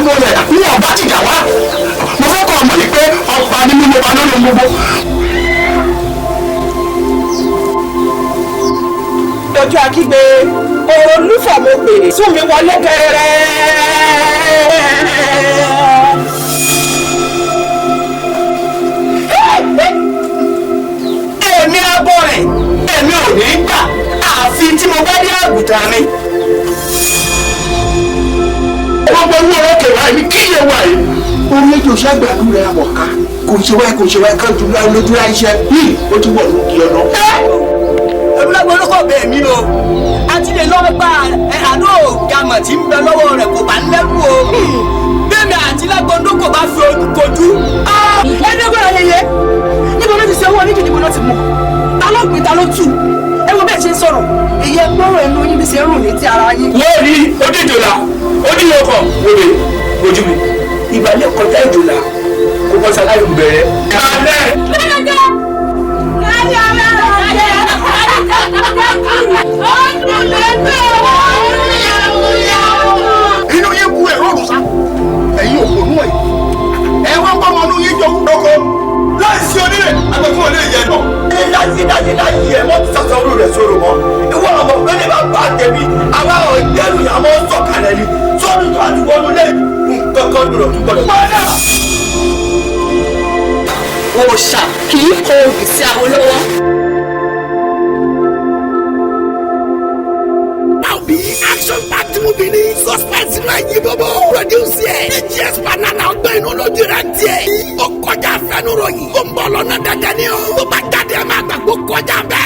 Mo lẹ̀ ní ọ̀bá jìjà wá. Mo fẹ́ kọ́ ọmọ yìí pé ọba ni mímú ọba lórí ohun gbogbo. Lójú akígbe olúfọ̀, mo pè sún mi wọlé gẹ́rẹ́. Èmi abọ́ rẹ̀, èmi ò ní gbà àfi tí mo bá dé àgùntàn mi. Gbogbo owó ọ̀rọ̀ kẹwàá mi kí iye wà yìí. Orí ejò ṣàgbàdo rẹ̀ àwọ̀ká kò ṣe wáyé, kò ṣe wáyé, kájú lójú láìṣẹ́ yìí ó ti wọ̀ lókè ọ̀nà. Olùlọ́gbọ̀n olóko bẹ́ẹ̀ mi o, àti lè lọ́ọ́ gba àdó gàmọ̀ tí ń bẹ lọ́wọ́ rẹ̀ kò bá ń lẹ́rù o, bẹ́ẹ̀ni àti lágbọ́ndó kò bá fi ojú kojú. Ẹni ọgbọ́n ayẹyẹ, níbo ló ti ṣe owó oníjì? Níbo ló ti mọ̀? Ta ló gbìn? Ta ló tù? Ẹ wo bẹ́ẹ̀ ṣe ń sọ̀rọ̀, èyí ẹ gbọ́rọ̀ ẹnu yín bí ṣe ń rùn létí ara yín. Wọ́n rí odíjòlá odíyọkọ̀ wòlé ojú mi ìbàlẹ̀ kọjá ìjòlá kó bọ́ sáláì bẹ̀rẹ̀. Kálẹ̀. Inú yín bu ẹ̀rọ òrùn sá, ẹ̀yin òpònú ẹ̀ ẹ wọ́n ń bọ́ ọmọ inú yín jọ lóko láì sí onílé àgbẹ̀fún olè yẹn nà. Láyé láyé láyé ẹ mọ́ ti sọ́sọ́ orú rẹ̀ sọ̀rọ̀ mọ́. Ìwọ ọmọ pẹ́lẹ́ bá bá tẹ̀mí àwa ọ̀dẹ́rù yà mọ́ sọ̀kalẹ̀ ni sọ́dún tó àti wọnú lé nǹkan kan dùrọ̀ tó gbọdọ̀. Òòṣà kì í kọ òbí sí awo lọ́wọ́. Bí action packed movie ni, suspense náà yí bọ́bọ́. Produce yẹ DGS Banana, ọgbẹ́ inú lójú rẹ̀ ń tiẹ̀. Ó kọjá fẹnuròyìn. Ó ń bọ̀ lọ́nà dandan ni o. Tó bá jáde, ẹ máa gbàgbó kọjá bẹ́ẹ̀.